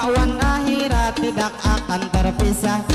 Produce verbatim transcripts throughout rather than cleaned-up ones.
Awan akhirat tidak akan terpisahkan.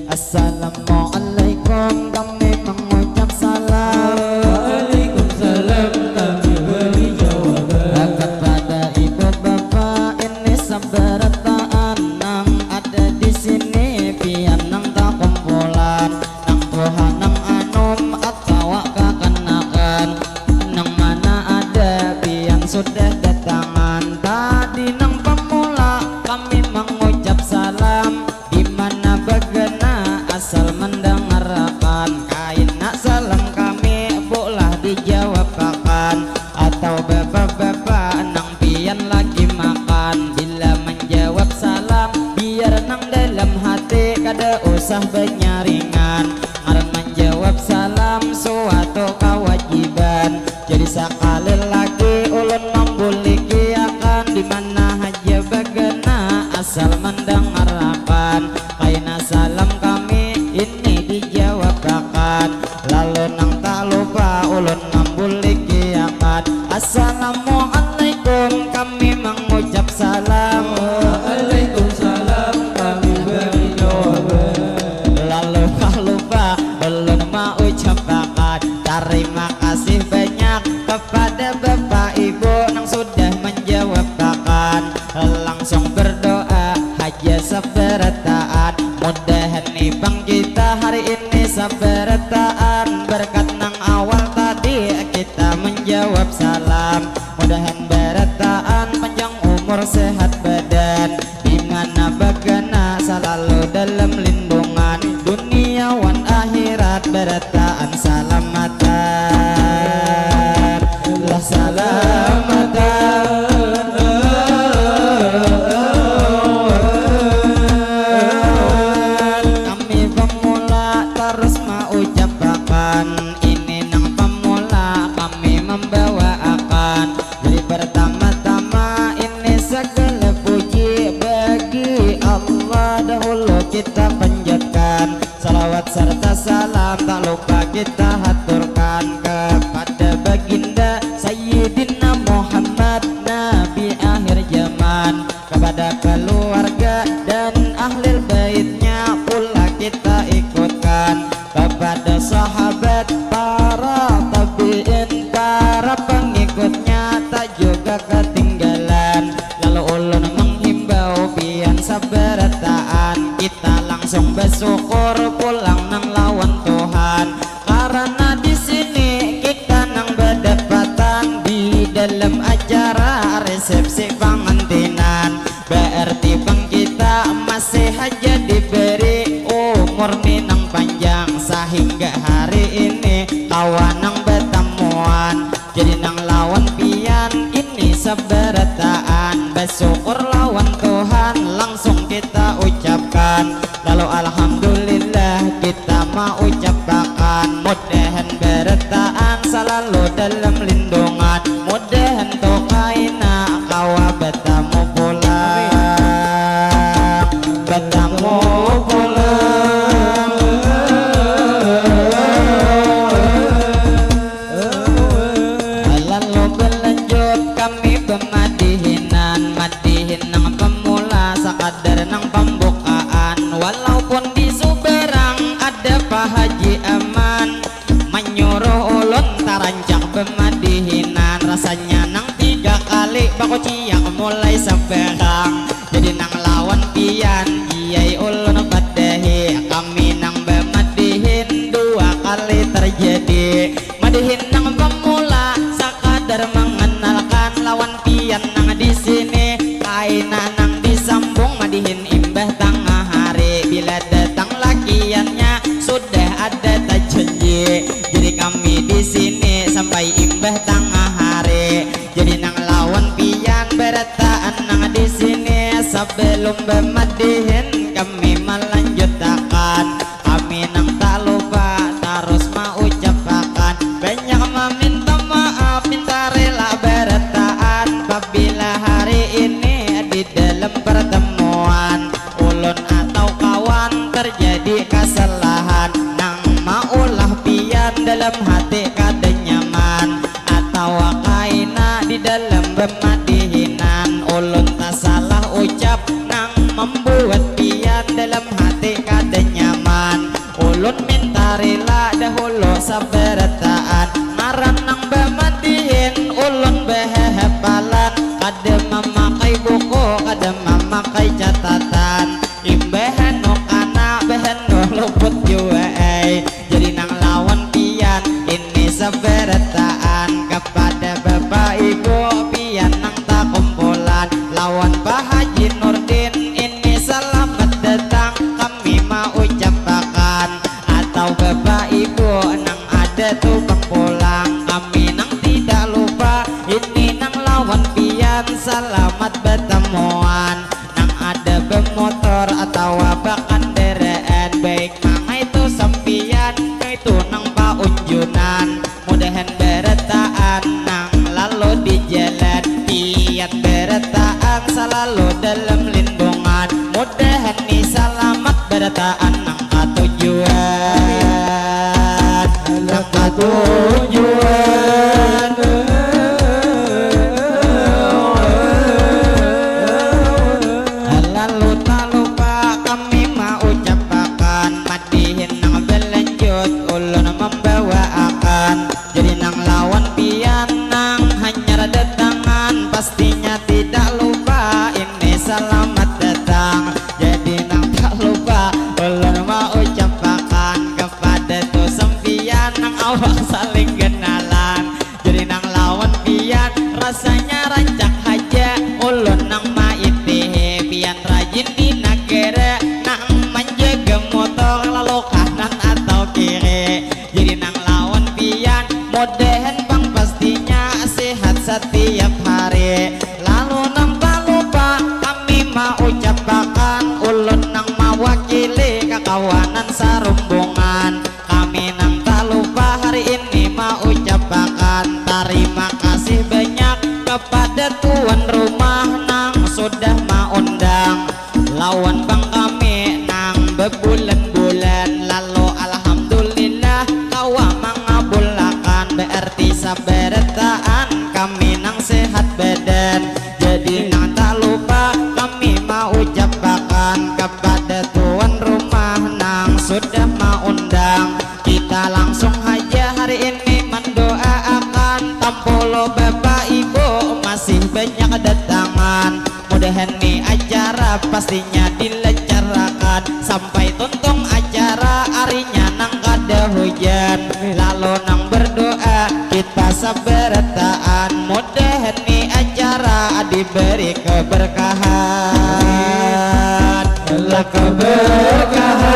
Assalamualaikum, kami mengucap salam. Waalaikumsalam, kami beri jawaban. Kepada ibu bapa ini sabarataan nang ada di sini, pian nang takumpulan, nang tuha nang anum atawa kakanakan, nang mana ada pian sudah datangan. Tadi nang pamula kami mangucap salam, di mana bagana asal mandangarakan. Kaina salam kami, bulah dijawabakan, atau bapa-bapa nang pian lagi makan. Bila manjawab salam, biar nang dalam hati, kada usah banyaringan. Ngaran manjawab salam suatu kawajiban. Jadi sakali lagi ulun mambulikiakan, di mana haja bagana asal mandangarakan. Kaina salam kami ini dijawabakan. Lalu nang tak lupa ulun mambulikiakan. Assalamualaikum, kami mangucap salam. Waalaikumsalam, kami bari jawaban. Lalu tak lupa ulun maucapakan tarima kasih banyak kepada bapa ibu nang sudah manjawabakan. Langsung berdoa haja sabarataan. Mudahan ni pang kita hari ini sabarataan, berkat nang awal tadi kita manjawab salam. Mudahan barataan panjang umur, sehat badan, di mana bagana salalu dalam lindungan, dunia wan akhirat barataan salamatan. Lah salamatan. Kami pamula tarus maucapakan, ini nang pamula kami mambawaakan. Jadi pertama-tama ini sagala puji bagi Allah dahulu kita panjatkan. Salawat sarta salam tak lupa kita haturkan kepada baginda Sayyidina Muhammad, Nabi akhir zaman, kepada keluarga dan ahli baitnya pula kita ikutkan, kepada sahabat, para tabiin, para pengikutnya tak juga ketinggalan. Lalu ulun menghimbau pian sabarataan, kita langsung bersyukur pulang nang lawan Tuhan. Hingga hari ini kawa nang batamuan. Jadi nang lawan pian ini sabarataan. Basyukur lawan Tuhan langsung kita ucapkan. Lalu alhamdulillah kita maucapakan. Mudahan barataan salalu dalam lindungan. Mudahan tu kaina kawa batamu pulang. Batamu pulang. Lalu balanjut kami bamadihinan, madihin nang bamula sakadar nang pambukaan. Walaupun di subarang ada Pak Haji Aman, manyuruh ulun tarancak bamadihinan, rasanya nang tiga kali bakuciak mulai sabarang. Jadi nang lawan pian, iyai ulun padahi, kami nang bamadihin dua kali terjadi. Madihin nang bamula sakadar mengenalkan lawan pian nang di sini, kaina nang disambung madihin imbah tangah hari. Bila datang lakiannya sudah ada tajanji, jadi kami di sini sampai imbah tangah hari. Jadi nang lawan pian barataan nang di sini, sebelum bamadihin kami melanjutakan. Kami nang tak lupa tarus maucapakan banyak meminta maaf, minta rela barataan. Pabila hari ini di dalam pertemuan ulun atau kawan terjadi kesalahan, nang maulah pian dalam hati kada nyaman atawa kaina di dalam bamadihinan, ulun tasalah ucap nang membuat pian dalam hati kada nyaman. Ulun minta rila dahulu sabarataan, ngaran nang bamadihin ulun bahahapalan, kada mamakai buku, kada mamakai catatan. Imbah anu kana, bah anu luput jua ai. Jadi nang lawan pian ini sabarataan, kapada bapak ibu pian nang takumpulan lawan Pak Haji Nurdin ini salamat datang kami maucapakan. Atau bapak ibu nang ada tu bang pulang, kami nang tidak lupa ini nang lawan pian salamat batamuan. Nang ada bamotor atawa bakandaraan, baik nang itu sampiyan, nang itu nang paunjunan, mudahan barataan nang lalu di jalan, pian barataan salalu dalam lindungan, mudahan ni salamat barataan nang katujuan, nang katujuan. Lalu tak lupa kami maucapakan madihin nang balanjut ulun mambawaakan. Jadi nang lawan pian nang hanyar datangan pastinya tidak lupa ini salamat datang. Jadi nang tak lupa ulun maucapakan kapada tu sampiyan nang awak saling kenalan. Jadi nang lawan pian rasanya rancak haja ulun nang maitihi pian rajin di nagara nang manjaga motor lalu kanan atau kiri. Jadi nang lawan pian mudahan pang pastinya sehat setiap hari. Lalu nang tak lupa kami maucapakan ulun nang mawakili kakawanan sarumbungan. Kami nang tak lupa hari ini maucapakan tarima kasih banyak kepada tuan rumah nang sudah maundang lawan bang kami nang bebulan-bulan lalu alhamdulillah kawa mangabulakan berarti sabarataan kami nang sehat badan. Jadi nang tak lupa kami maucapakan kepada tuan rumah nang sudah maundang. Kita langsung haja hari ini mendoaakan tampolo bapak ibu masih banyak datangan. Mudahan ni acara pastinya dilancarakan sampai tuntung acara arinya nang kada hujan. Lalu nang berdoa kita sabarataan mudahan ni acara diberi keberkahan. Lah keberkahan.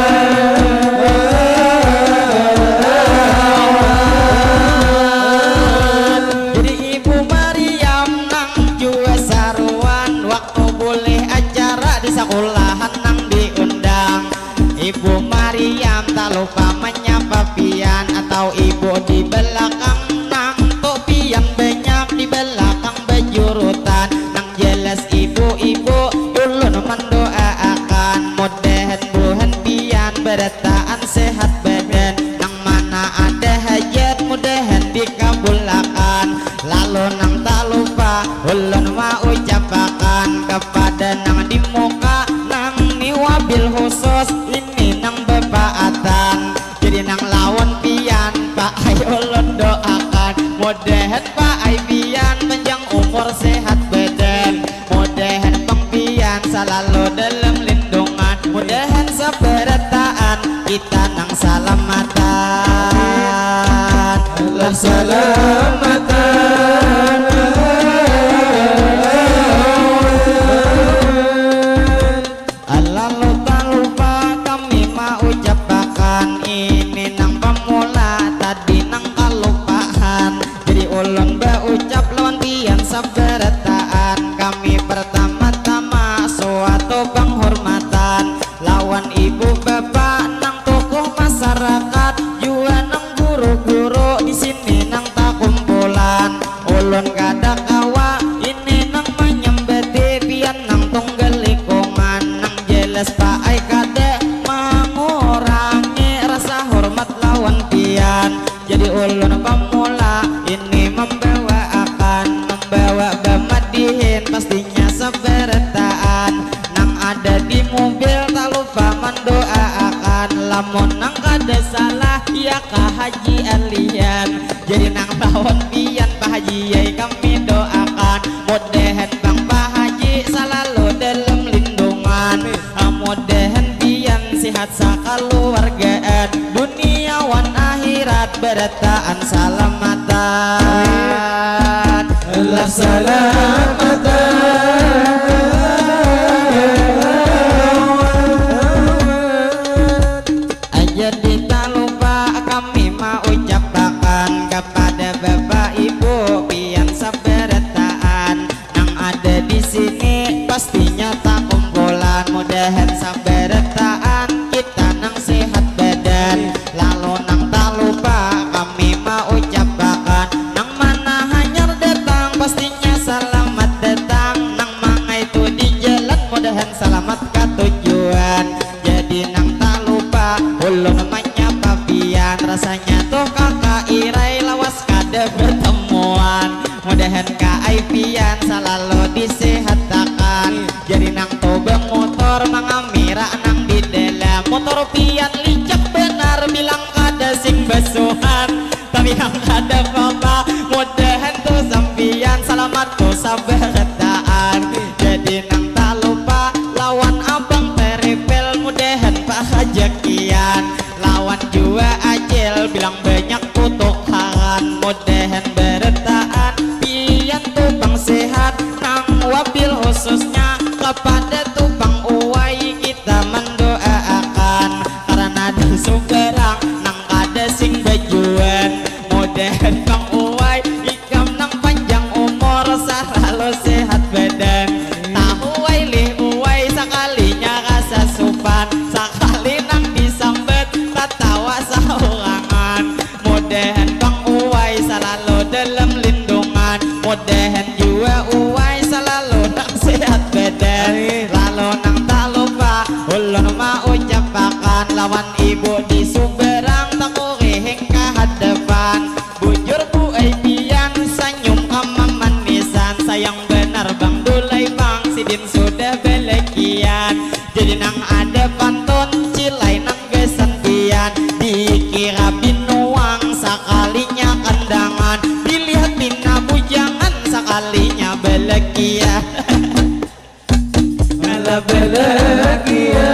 Tahu ibu di belakang nang tu pian banyak di belakang bejurutan. Nang jelas ibu-ibu ulun mendoaakan mudahan buhan pian berataan sehat badan. Nang mana ada hajat mudahan dikabulakan. Lalu nang tak lupa ulun mau ucapakan kepada nang di muka nang ni wabil khusus ini nang bepaatan. Jadi nang lawan pian Pak ai ulun doakan mudahan Pak ai pian panjang umur sehat badan. Mudahan pang pian salalu dalam lindungan. Mudahan sabarataan kita nang salamatan. Lah salamatan. Lalu tak lupa kami maucapakan ini nang pamula tadi nang kalupahan. Jadi ulun baucap lawan pian sabarataan. Kami pertama-tama suatu penghormatan lawan ibu bapa nang tokoh masyarakat jua nang guru-guru di sini nang takumpulan. Ulun kada kawa ini nang manyambati pian nang tunggal lingkungan nang jelas Pak ai kada mangurangi rasa hormat lawan pian. Jadi ulun pamula ini membawa akan membawa bamadihin pastinya sabarataan. Nang ada di mobil tak lupa mendoaakan lamun nang kada salah ya ka Haji Alian. Jadi nang lawan pian Pak Haji ai kami doakan mudahan bang Pak Haji salalu dalam lindungan. Mudahan pian sehat sakaluargaan dunia wan akhirat berataan salamatan. Lah salamatan. Jadi tak lupa kami maucapakan kepada bapak ibu pian sabarataan nang ada di sini pastinya takumpulan mudahan sabarataan kita nang sehat badan. Lalu nang tak lupa kami maucapakan nang mana hanyar datang pastinya salamat datang. Nang mangai tu di jalan mudahan salamat ka tujuan. Jadi nang tak lupa ulun manyapa pian rasanya tuh kaka irai lawas kada bertemuan. Mudahan ka ai pian salalu disehatakan. Jadi nang tu bemotor mangamira nang di dalam motor pian licak benar bilang kada sing basuhan. Tapi nang kada papa mudahan tu sampian salamat tu sabarataan. Jadi nang tak lupa lawan abang teripel mudahan pahajakian. Lawan jua acil bilang banyak tutukaran mudahan berataan pian tu pang sehat nang wabil khususnya kepada tu pang uwai kita mendoaakan karena di subarang nang kada sing bajuan mudahan pang uwai ikam nang panjang umur salalu sehat badan. Tahu ai lih uwai sakalinya rasa supan sakali nang disambat tatawa saurangan. Mudahan bang uwai salalu dalam lindungan. Mudahan jua uwai salalu nang sehat badan. Lalu nang tak lupa ulun maucapakan lawan ibu di subarang takurihing ka hadapan. Bujur bu ai pian sanyum kamamanisan sayang banar bang dulai bang sidin sudah balakian. Jadi nang ada pantun cilai nang gasan pian dikira binuang sakalinya kandangan dilihat pina bujangan sakalinya balakian. Malah balakian.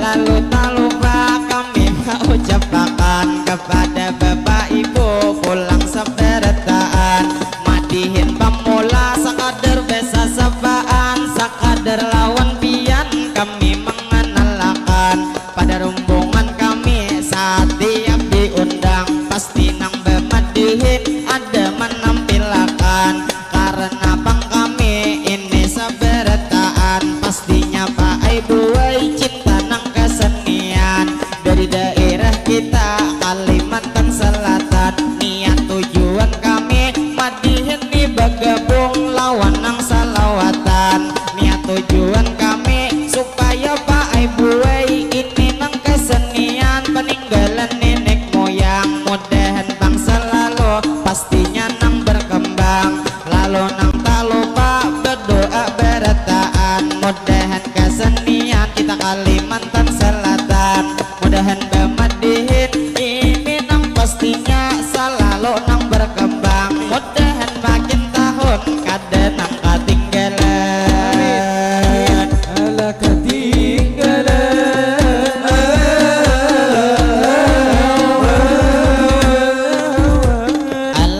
Lalu tak lupa kami maucapakan kepada bapak ibu pulang sabarataan madihin pamula sakadar besasabaan sakadar lawan pian kami mengenalakan pada rumbungan kami satiap diundang pasti nang bamadihin ada menampilakan karena pang kami ini sabarataan pastinya Pak Ibu ai cinta nang kasenian dari daerah kita Kalimantan Selatan. Niat tujuan kami madihin ni bagabung lawan nang salawatan. Niat tujuan kami supaya Pak Ibu ai ini nang kasenian paninggalan nenek moyang. Mudahan bang selalu pastinya nang berkembang. Lalu nang tak lupa berdoa berataan, mudahan kesenian kita Kalimantan Selatan, mudahan bamadihin ini nang pastinya selalu nang berkembang, mudahan makin tahun kada nang ketinggalan. Alah ketinggalan.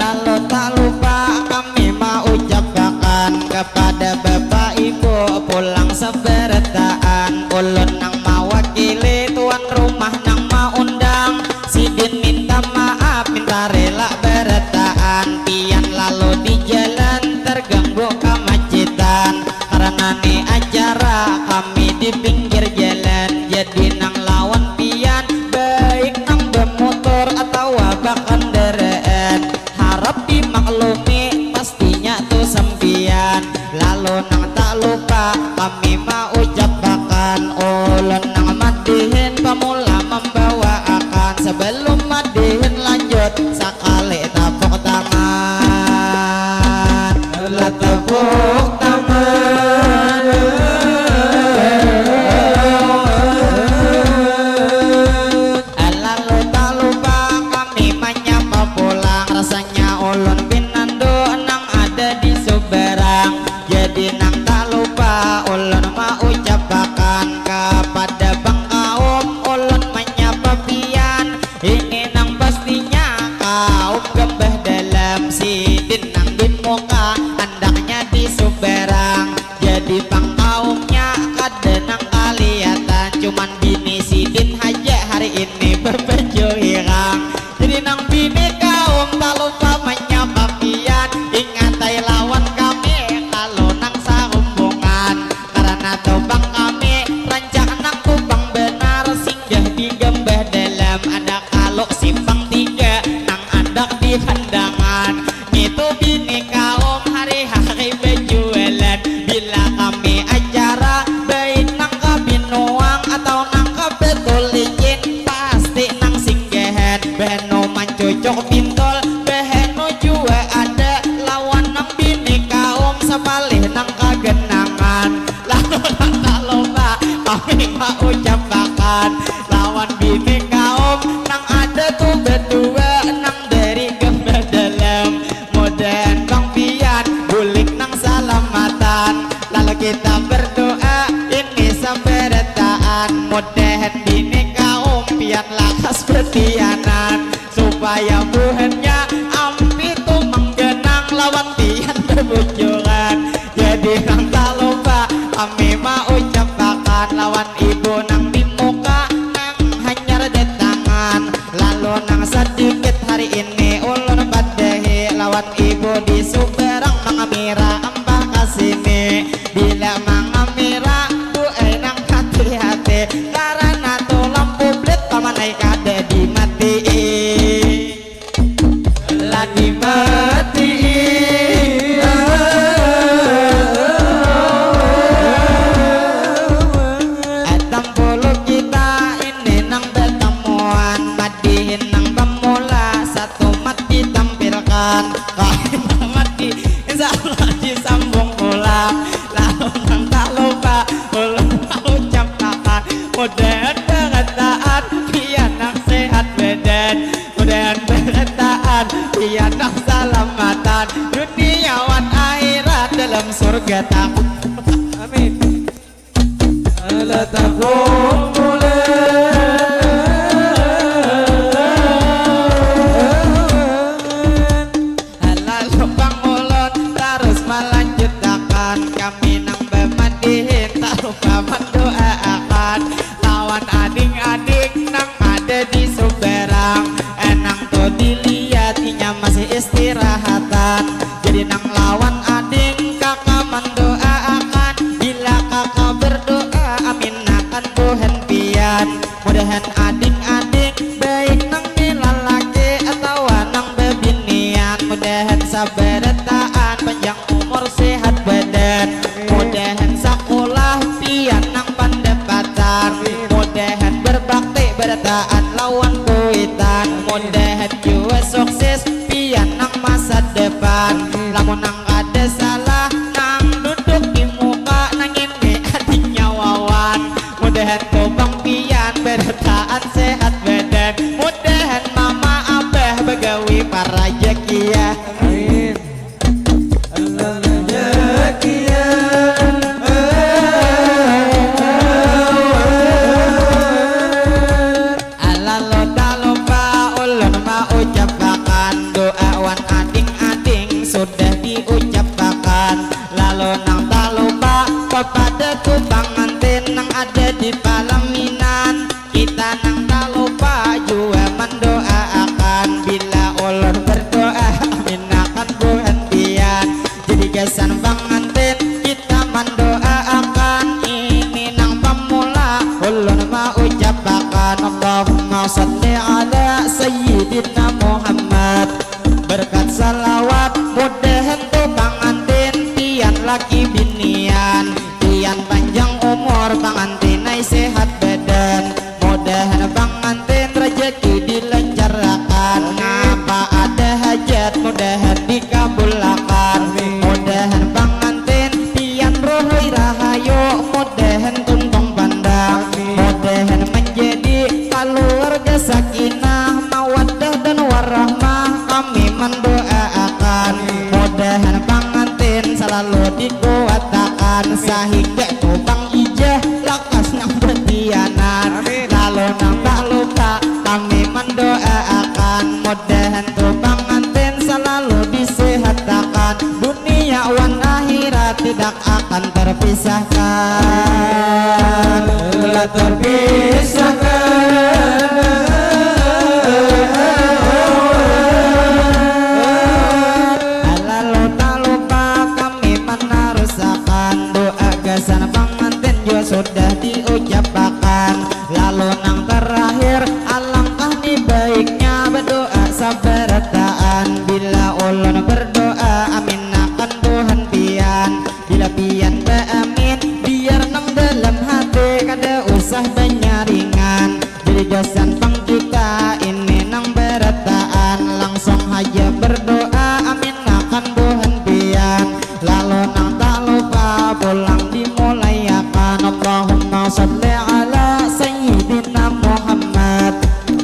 Lalu tak lupa kami maucapakan kepada Bapak Ibu pulang sabarataan. Ulun nang mawakili tuan rumah nang maundang. Sidin minta maaf, minta rela barataan. Pian lalu di jalan terganggu kamacitan. Karena ni acara kami di pinggir jalan. Jadi nang lawan pian baik nang bamotor atawa bakandaraan. Harap dimaklumi pastinya tu sampiyan. Lalu nang tak lupa kami maucapakan ulun nang madihin pamula mambawaakan. Sebelum madihin lanjut sakali tapuk tangan. Lah tapuk tangan. Lalu tak lupa kami manyapa pulang rasanya ulun pinandu nang ada di subarang. Jadi nang tak lupa ulun maucapakan kapada bang kaum ulun manyapa pian. Ini nang pastinya kaum gambah dalam sidin nang di muka andaknya di subarang. Jadi pang kaumnya kada nang kalihatan, cuman bini sidin haja hari ini babaju hirang. Jadi nang bini kaum tak lupa manyapa pian, ingatai lawan kami kalu nang sarumbungan. Karana tu pang kami rancak nang tu pang banar singgah di gambah dalam ada kaluk simpang tiga nang andak di handangan. Ngitu bini kaum hari-hari bajualan. Bila kami acara baik nang ka binuang atau nang ka betul licin pasti nang singgahan. Bahanu mancucuk pintul, bahanu jua ada lawan nang bini kaum sapalih nang kaganangan. Lalu nang tak lupa kami maucapakan lawan bini kaum nang ada tu badua nang dari gambah dalam. Mudahan bang pian bulik nang salamatan. Lalu kita berdoa ini sabarataan. Mudahan bini kaum pian lakas batianan. Supaya buhannya ampi tu mangganang lawan pian babujuran. Jadi nang tak lupa kami maucapakan lawan ibu nang di muka nang hanyar datangan. Lalu nang sadikit hari ini ulun padahi lawan ibu di subarang mangamira ampah ka sini. Bila mangamira bu ai nang hati-hati karana tu lampu blit paman ai kada dimatii. Lagi mati. Atam puluh kita ini nang batamuan madihin nang bamula satu mat ditampilkan. Kain mati insya Allah disambung pulang. Lalu nang tak lupa ulun maucapakan mudahan barataan pian nang sehat badan. Mudahan barataan pian nang salamatan dunia wan akhirat dalam surga takut. Amin. Ala takum bulan. Lalu pang ulun tarus malanjutakan kami nang bamadihin tak lupa mandoaakan lawan ading-ading nang ada di subarang. Enang tu dilihat inya masih istirahatan. Jadi nang lawan ading kaka mandoaakan. Bila kaka berdoa amin Mudahan ading-ading baik nang di lalaki atawa nang bebinian, mudahan sabarataan panjang umur sehat badan. Mudahan sakulah pian nang pandapatan, mudahan berbakti barataan lawan kuitan, mudahan jua sukses pian nang masa depan. Lamun nang kada salah nang duduk di muka nang ini adingnya Wawan. Mudahan tu pang pian barataan sehat badan. Mudahan mama abah bagawi parajaki ya. Amin. Parajaki ya. Lalu tak lupa ulun maucapakan doa wan ading-ading sudah diucapakan. Lalu nang tak lupa kepada tu pangantin nang ada di palaminan. Kita nang tak lupa jua mandoaakan. Bila ulun berdoa, amin akan buhan pian. Jadi gasan pangantin kita mandoaakan. Ini nang pamula ulun maucapakan, Allahumma salli ala Sayyidina Muhammad. Berkat salawat, mudahan tu pangantin pian laki binian, pian panjang umur, pangantin ai sehat badan. Mudahan pangantin rajaki dilancarakan. Amin. Napa ada hajat, mudahan dikabulakan. Amin. Mudahan pangantin pian ruhui rahayu, mudahan tuntung pandang. Amin. Mudahan manjadi kaluarga sakinah, mawaddah dan warahmah. Kami mandoaakan. Amin. Mudahan pangantin salalu dikuatakan. Amin. Sahingga tu pang ijah lakas nang batianan. Amin. Lalu nang tak lupa kami mandoaakan, mudahan tu pangantin salalu disehatakan, dunia wan akhirat tidak akan terpisahkan. Lah terpisahkan. Lalu tak lupa kami manarusakan doa gasan pangantin jua sudah diucapakan. Lalu nang terakhir, alangkah ni baiknya berdoa sabarataan. Bila ulun berdoa, amin akan Tuhan pian. Bila pian baamin, biar nang dalam hati kada usah banyaringan. Jadi gasan pang kita ini nang barataan, langsung haja berdoa, amin akan buhan pian. Lalu nang tak lupa pulang dimulaiakan, Allahumma salli ala Sayyidina Muhammad.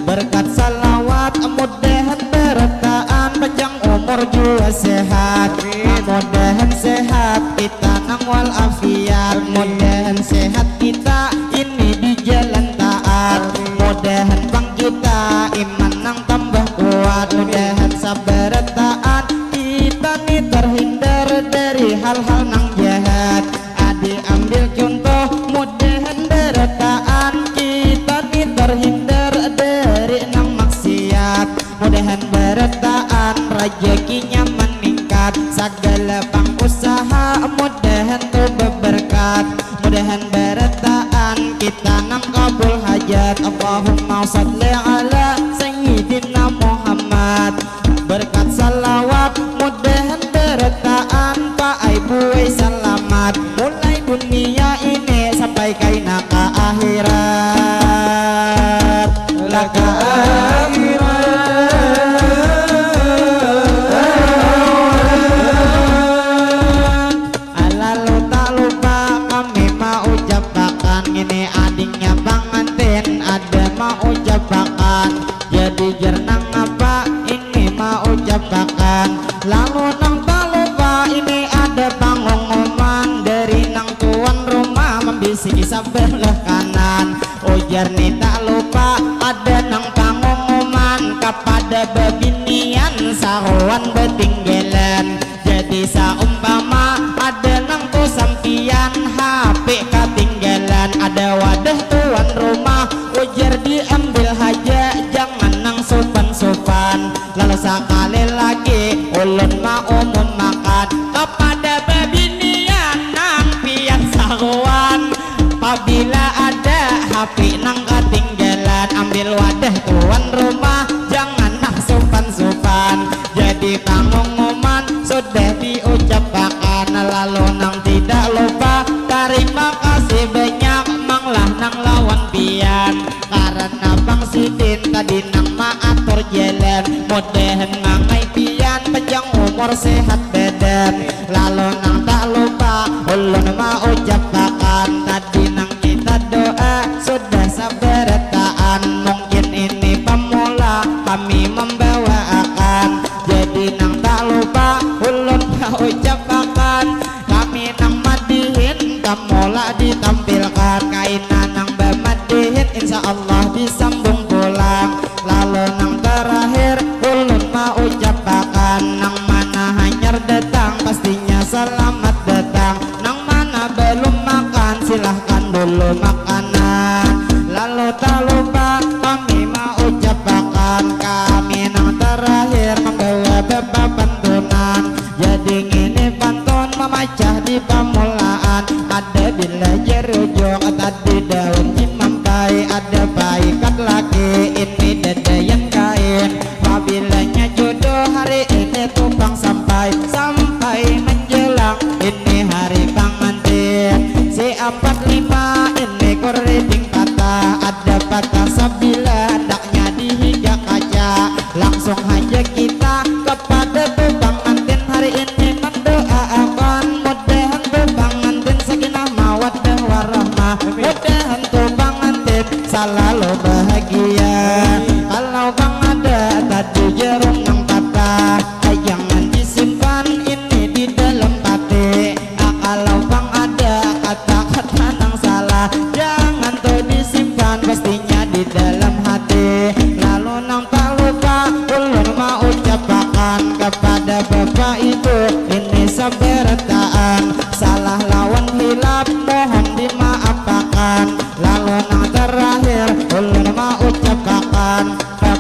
Berkat salawat mudahan barataan, panjang umur jua sehat. Amin. Mudahan sehat kita nang walafiat. Amin. Mudahan sehat kita ini di jalan taat. Amin. Mudahan pang kita iman nang tambah kuat. Amin. Mudahan sabarataan kita ni terhindar dari hal-hal nang jahat. Adi ambil contoh, mudahan barataan kita ni terhindar dari nang maksiat. Mudahan barataan rajakinya meningkat, sagala pang usaha mudahan tu beberkat. Mudahan barataan kita nang kabul hajat. Allahumma salli ala Sayyidina Muhammad. Berkat salawat mudahan barataan paai buai salamat, mulai dunia ini sampai kaina ka akhirat. Lah ka akhirat. Lalu tak lupa kami maucapakan, ngini adingnya pangantin ada maucapakan. Jadi jar nangapa ini maucapakan. Lalu nang tak lupa ini ada pangumuman dari nang tuan rumah mambisiki sabelah kanan. Ujar ni tak lupa ada nang pangumuman kapada babinian saruan batinggalan. Jadi saumpama ada nang tu sampian H P katinggalan, ada wadah tuan rumah, ujar diambil haja, jangan nang supan-supan. Lalu sakali lagi ulun maumumakan kapada babinian nang pian saruan, pabila ada H Tapi nang katinggalan, ambil wadah tuan rumah, jangan nang supan-supan. Jadi pangumuman sudah diucapakan, lalu nang tidak lupa, tarima kasih banyak, manglah nang lawan pian. Karena Bang Sidin tadi nang maatur jalan, mudahan mangai pian panjang umur sehat badan. Lalu nang tak lupa, ulun maucapakan tadi nang kita doa sudah sabarataan. Mungkin ini pemula kami membawaakan. Jadi nang tak lupa, ulun maucapakan, kami nang madihin, kamula ditampilkan. Kaina nang bamadihin, insya Allah disambung pulang. Lalu nang terakhir, ulun maucapakan, nang mana hanyar datang, pastinya selamat datang. Nang mana belum makan, silahkan dulu makanan. Lalu tak lupa kami maucapakan, kami nang terakhir membawa bepapantunan. Jadi ngini pantun mamacah di pamulaan. Ada bila jerujuk, tadi daun cimampai, ada paikat laki, ini dadayan kain. Pabilanya jodoh hari ini tukang sampai, sampai menjelang ini hari pangantin. Si ampat lima ini keriting patah, ada patah sabila, handaknya di higa kaca. Langsung haja kita kepada tu pangantin hari ini mendoaakan, mudahan tu pangantin sakinah mawaddah warahmah, mudahan tu pangantin salalu bahagia. Kalau pang ada tadi jarum nang patah, jangan disimpan ini di dalam pati. Ah, kalau pang ada kata-kata nang salah, jangan tu disimpan, pastinya di dalam hati. Lalu nang tak lupa, ulun maucapakan kepada bapak ibu ini sabarataan, salah lawan hilap mohon dimaapakan. Lalu nang terakhir, ulun maucapakan,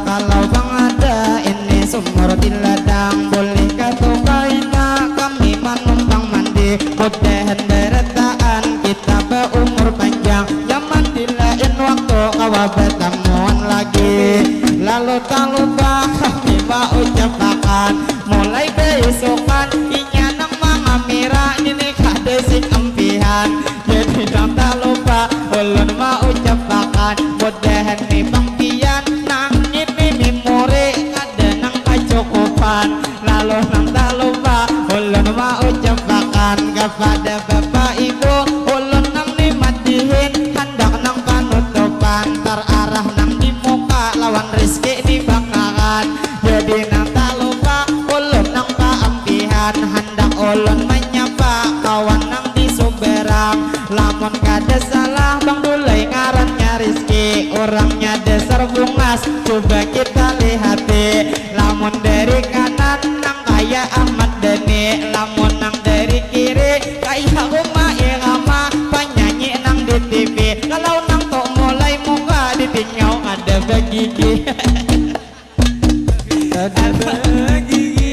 kalau pang ada ini sumur di ladang, bolehkah tu kaina kami manumpang mandi? Mudahan barataan kita baumur panjang, nyaman di lain waktu kawa batamuan lagi. Lalu tak lupa kami maucapakan, mulai baisukan inya nang mangamira, ngini kada sing ampihan. Jadi nang tak lupa ulun maucapakan, mudahan ni pang pian nang ngini mimuri kada nang kacukupan. Lalu nang tak lupa ulun maucapakan kepada bapak ibu ulun nang ni madihin, handak nang panutupan, tararah nang di muka lawan Rizki ni bakaran. Jadi nang tak lupa ulun nang paampihan, handak ulun manyapa kawan nang di subarang. Lamun kada salah, Bang Dulai ngarannya Rizki, urangnya dasar bungas, cuba kita lihati. Lamun dari kanan, nang kaya Ahmad Dhani, lamun nang dari kiri, kaya Rhoma Irama, panyanyi nang di T V. Kalau nang tu mulai muka, di tingau kada bagigi. Kada bagigi.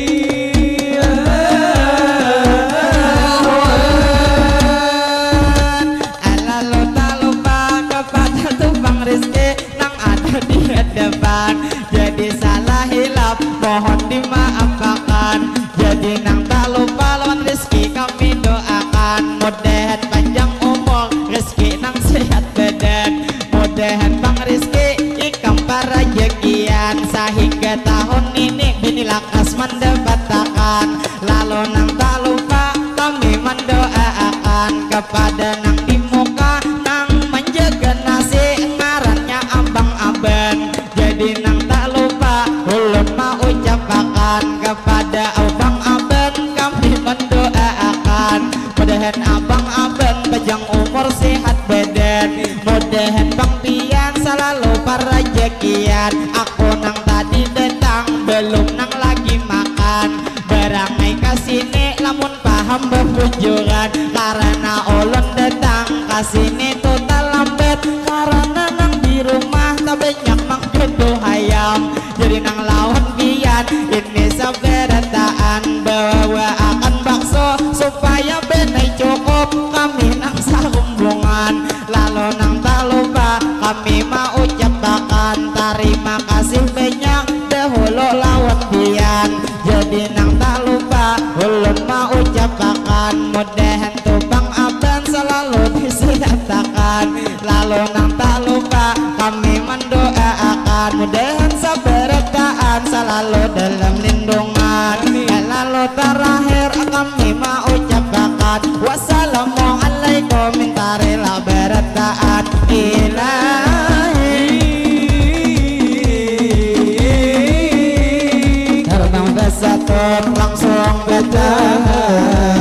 Lalu tak lupa kepada tu Bang Rizki nang ada di hadapan. Jadi salah hilap mohon dimaapakan. Jadi nang tak lupa lawan Rizki kami doakan, mudahan panjang umur, Rizki nang sehat badan. Mudahan Bang Rizki ikam parajakian, sahingga tahun ini bini lakas mandapatakan. Lalu nang tak lupa kami mandoaakan kepada nang di muka nang manjaga nasi, ngarannya Abang Aban. Jadi nang tak lupa ulun maucapakan kepada Abang Aban kami mandoaakan, mudahan Abang Aban panjang umur sehat badan, mudahan Bang Pian salalu parajakian. Aku nang tadi datang belum nang lagi makan, Lupa kami maucapakan tarima kasih banyak dahulu lawan pian. Jadi nang tak lupa ulun maucapakan mudahan tubang aban selalu disihatakan. Lalu nang tak lupa kami mendoaakan mudahan sabarataan selalu dalam lindungan. Lalu terakhir kami maucapakan wassalamualaikum mintarila barataan ilahi. Terbang bersatu langsung bertahan.